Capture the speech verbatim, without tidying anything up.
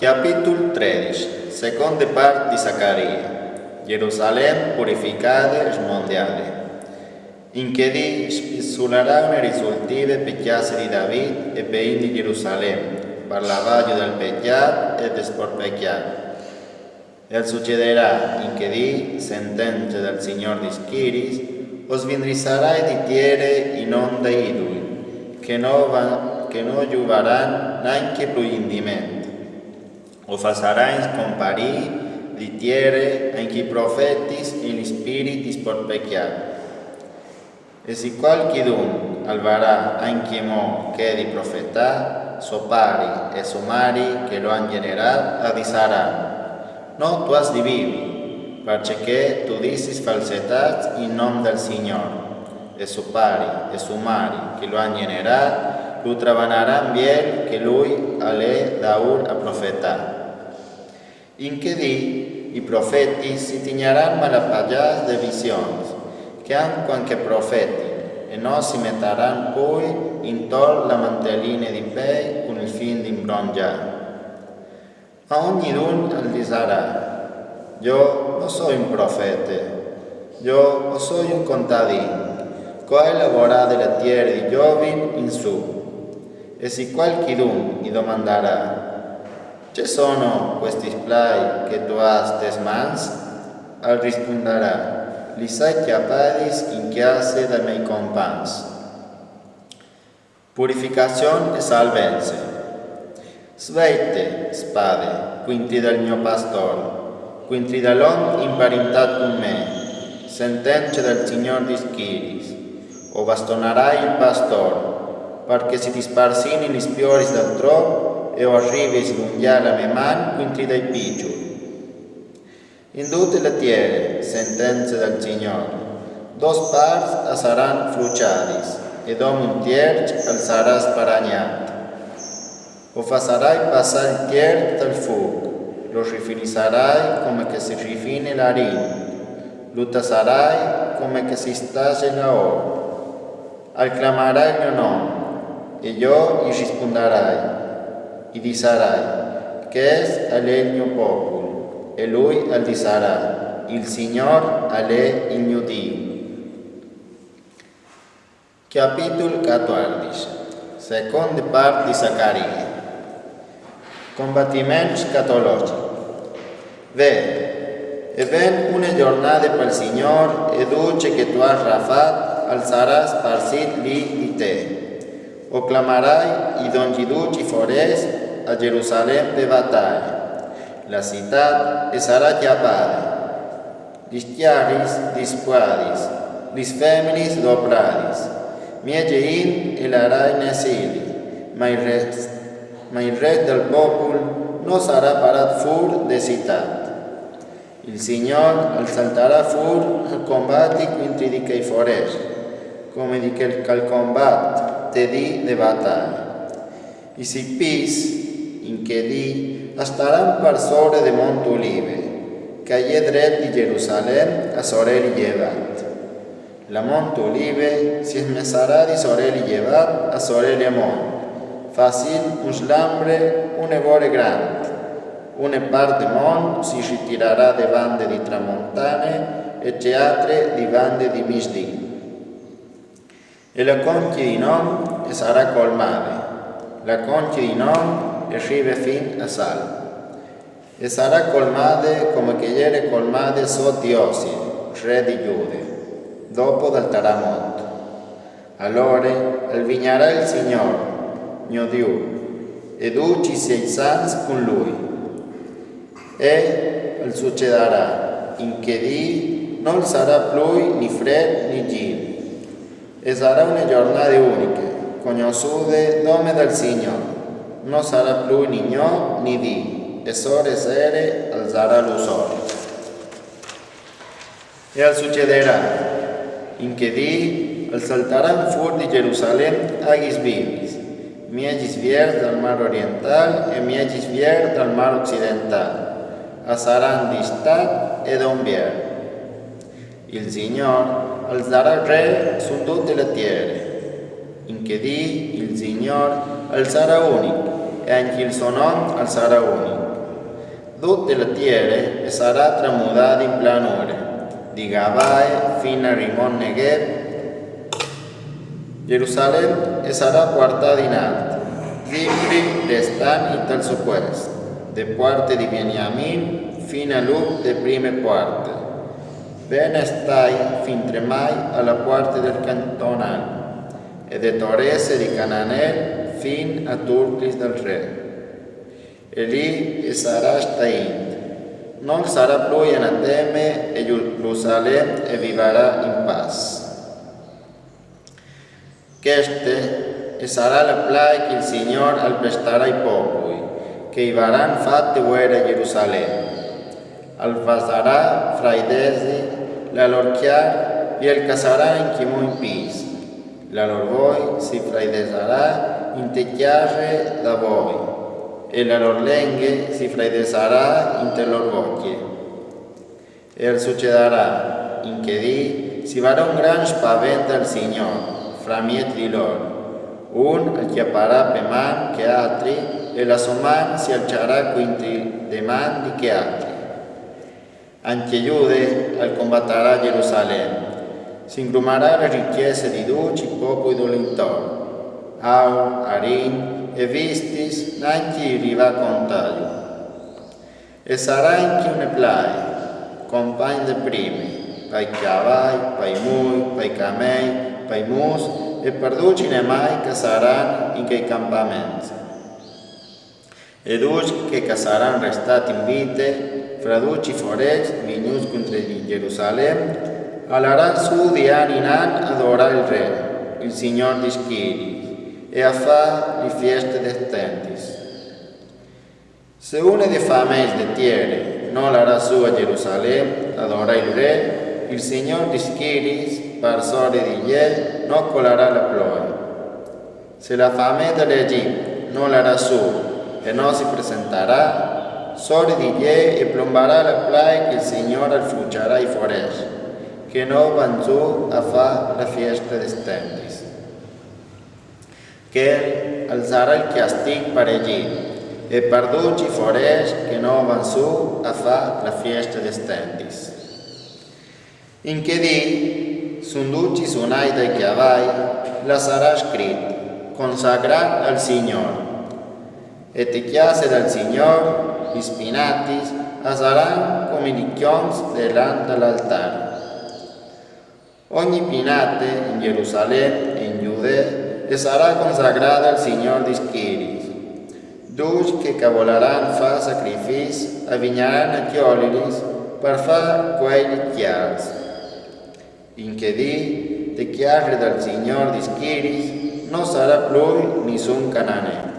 Capìtul tredici. Seconde part di Zacarie. Jerusalem purificade e smondiade. In chê dì spissularà une risultive pe cjase di David e pe int di Jerusalem, par lavàju dal pecjât e dal sporpecjât. E al sucederà in chê dì, sentence dal Signôr di schiriis, o svindrissarai di tiere i non dai idui, che no va-, che no juvaran nancje plui indiment. O fasarai scomparî di tiere ancje i profetis e i spirits di sporpecjât. E si cualchidun al varà ancjemò chê di profetâ, so pari e sô mari che lu àn gjenerât a dissaran: No tu âs di vivi, parcè che tu disis falsetâts in non dal Signôr. E so pari e sô mari che lu àn gjenerât lu travanaran biel che lui al è daûr a profetâ. In chê dì i profetis si tignaran malapagjâts des visions che àn cuant che a profetin, e no si metaran plui intor la manteline di pei cun il fîl di imbrongjâ. A ognidun al disarà: Jo no soi un profete, jo o soi un contadin, che o ai lavorade la tiere di zovin in sù. E si cualchidun i domandarà: Ce sono cuestis plai che tu âs tes mans? Al rispondarà: Lis ai cjapadis in cjase dai miei compagns. Purificazion e salvence. Sveite, spade, cuintri dal gno pastôr, cuintri dal om imparintât cun me, sentence dal Signôr di schiriis: O bastonarai il pastôr, par che si disparsinin lis pioris dal trop, e o arrivi a slungjâ la mê man cuintri dai piçui. In dute la tiere, sentence dal Signôr, dôs parts a saran fruçadis, e dome un tierç al sarà sparagnât. O fasarai passâ il tierç tal fûc, lu rifinissarai come che si rifine l'arin, lu tassarai come che si tase l'aur. Al clamarà il gno non, e jo i rispondarai, i dissarai: Chest al è il gno popul. E lui al dissaran: Il Signôr al è il gno Diu. Capìtul catordici. Seconde part di Zacarie. Combatiment escatologjic. Ve, e ven une gjornade pal Signôr, e dut ce che tu âs rafat al sarà sparsît li di te. O clamarai i dongji ducj i forêts a Jerusalem pe vataie. La citât e sarà cjapade, lis cjaris dispuadis, lis feminis dopradis. Mieze int e larà in esili, ma il rest, ma il rest dal popul no sarà parât fûr de citât. Il Signôr al saltarà fûr a combati cuintri di chei forêts, come di chel che al combat te dì de vataie. I sipîts, in chê dì, a staran parsore de Mont Olive, che al è dret di Jerusalem a soreli jevant. La Mont Olive si smessarà di soreli jevant a soreli a mont, fasint un slambre une vore grant. Une part de mont si ritirarà de bande di tramontane e ce altre di bande di misdì. E la concje di non e sarà colmade, la concje di non e rive fin a sal. E sarà colmade come che e jere colmade sot di Osie, re di Gjude, dopo dal taramont. Alore al vignarà il Signôr, gno Diu, e ducj i siei sants cun lui. E al sucedarà, in chê dì no al sarà plui ni frêt ni gjin. E sarà une gjornade uniche, cognossude dome dal Signôr. No sarà plui ni gnot ni dì, e sore e sere al sarà lu sole. E al sucedarà, in chê dì al saltaran fûr di Jerusalem aghis vivis, miezis viers dal mar orientâl e miezis viers dal mar occidentâl, a saran di Istât e d'Unvier. Il Signôr al sarà re su dute la tiere. In chê dì il Signôr al sarà unic, e ancje il so non al sarà unic. Dute la tiere e sarà tramudade in planure, di Gavae fin a Rimon Negev. Gjerusalem e sarà puartade in alt, simpri restant intal so puest, de puarte di Beniamin fin a luc de prime puarte, ben a stai fin tremai a la puarte dal cantonal, e de torese di Cananel fin a turclis dal re. E li e sarà staint. No sarà plui anateme e Gjerusalem e vivarà in pax. Cheste e sarà la plae che il Signor al prestarà ai popui, che i varan fate vuere a Gjerusalem. Al fasarà fraidesi la lor cjar, e al cassarà in chi mont pis. La lor voi si fraidesarà inte cjase da voi, e la lor lenghe si fraidesarà inte lor bocje. E al sucedarà, in che dì, si varà un gran spavent al Signor, fra miet di lor. Un al cjaparà pe man che atri, e la so man si alçarà cuintri de man di che atri. Ancje Jude al combatarà Gjerusalem. Si ingrumarà la ricjese di ducj i popui dolintor. Aur, arin e vistis, nancje i rivà a contaju. E sarà ancje une plae, compagn de prime, pai cjavai, pai mui, pai camei, pai mus, e par ducj i nemai che a saran in chei campaments. E ducj che a saran restat in vite, fra ducj i forets vignuts cuintri di Gjerusalem, a laran sù di an in an a adorâ il Re, il Signor di schieris, e a fâ li fieste des tentis. Se une des fameis de tiere no larà sù a Gjerusalem a adorâ il Re, il Signor di schieris, par sore di jê, no colarà la ploie. Se la famee dal Egjit no larà sù e no si presentarà, sore di jê e plombarà la plae che il Signor al fruçarà i forets, che no van sù a fâ la fieste des tentis. Chel al sarà il cjastig par Egjit, e par ducj i forets che no van sù a fâ la fieste des tentis. In che dì, sun ducj i sunai dai cjavai, la sarà scrit: Consagrat al Signor. E te cjase dal Signor, lis pinatis, a saran come li cjons delant dal altar. Ogni pinate in Gjerusalem e in Judee e sarà consagrade al Signor di schieris. Ducj che a volaran fâ sacrificis a vignaran a cjolilis par fâ cuei li cjars. In che dì, te cjase dal Signor di schieris no sarà plui nissun cananeu.